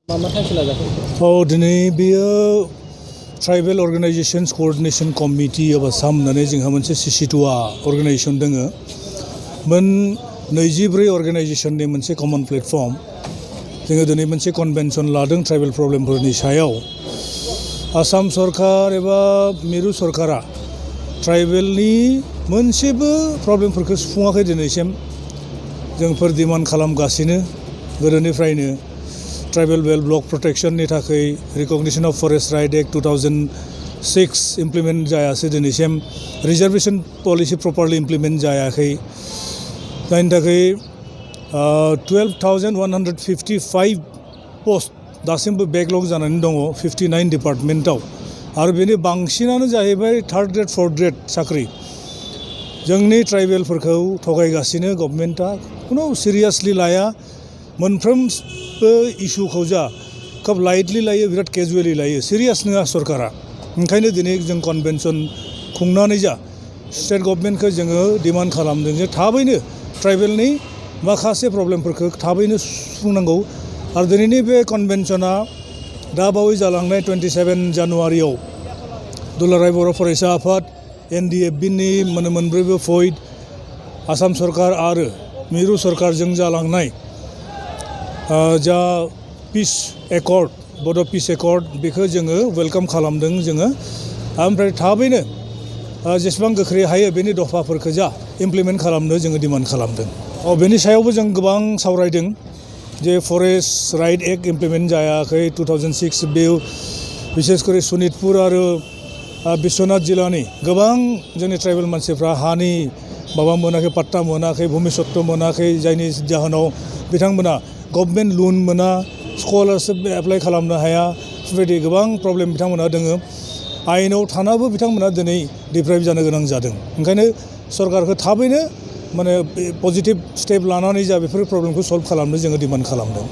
मा थांखि लाजाखो? दिनै बेयो tribal organisations coordination committee of Assam होननानै जोंहा मोनसे सिसिटुआ अर्गेनाइजेशन दोङो। मोन 24 अर्गेनाइजेशननि मोनसे कमन प्लेटफर्म जोङो दिनै मोनसे कन्वेन्सन लादों ट्राइबेल प्रब्लेमफोरनि सायाव। आसाम सरकार एबा मिरु सरकारा ट्राइबेलनि मोनसेबो प्रब्लेमफोरखौ सुफुङाखै दिनैसिम। जोंफोर डिमान्ड खालामगासिनो गोदोनिफ्रायनो ट्राइबेल बेल्ट ब्लक प्रोटेक्शननि थाखाय recognition of forest right act 2006 implement जायासै दिनैसिम। रिजर्वेशन पलिसि प्रपारलि इमप्लिमेन्ट जायाखै, जायनि थाखाय 12,155 पोस्ट दासिमबो बेकलग जानानै दङ 59 डिपार्टमेन्टआव, आरो बेनि बांसिनानो जाहैबाय थार्ड ग्रेड फर्थ ग्रेड साख्रि। जोंनि ट्राइबेलफोरखौ थगायगासिनो गभर्नमेन्टआ, खुनु सिरियासलि लाया। मोनफ्रोमबो इस्युखौ जा खोब लाइटलि लायो, बिराद केजुवेलि लायो, सिरियास नङा सरकारा। ओंखायनो दिनै जों कन्वेन्सन खुंनानै जा स्टेट गभर्नमेन्टखौ जोङो डिमान्ड खालामदों जे थाबैनो ट्राइबेलनि माखासे प्रब्लेमफोरखौ थाबैनो सुफुंनांगौ। आरो दिनैनि बे कन्वेन्सना दा बावै जालांनाय 27 जानुवारियाव दुलाराय बर' फरायसा आफाद, NDFBनि मोनब्रैबो फइड, आसाम सरकार आरो मिरु सरकारजों जालांनाय जा पिस एकर्ड, बड' पिस एकर्ड, बेखौ जोङो वेलकाम खालामदों जोङो। ओमफ्राय थाबैनो जेसेबां गोख्रै हायो बेनि दफाफोरखौ जा इमप्लिमेन्ट खालामनो जोङो डिमान्ड खालामदों। बेनि सायावबो जों गोबां सावरायदों जे फरेस्ट राइट एक्ट इमप्लिमेन्ट जायाखै 2006, बे बिसेसकरि सनितपुर आरो बिश्वनाथ जिल्लानि गोबां जोंनि ट्राइबेल मानसिफ्रा हानि माबा मोनाखै, पाट्टा मोनाखै, भुमिसत्व मोनाखै, जायनि जाहोनाव बिथांमोना गभर्नमेन्ट लुन मोना, स्कलारशिप एप्लाइ खालामनो हाया, बेफोरबायदि गोबां प्रब्लेम बिथांमोना दोङो। आइनाव थानाबो बिथांमोना दिनै डिप्राइभ जानो गोनां जादों। ओंखायनो सरकारखौ थाबैनो पजिटिभ स्टेप लानानै जा बेफोर प्रब्लेमखौ सल्भ खालामनो जोङो डिमान्ड खालामदों।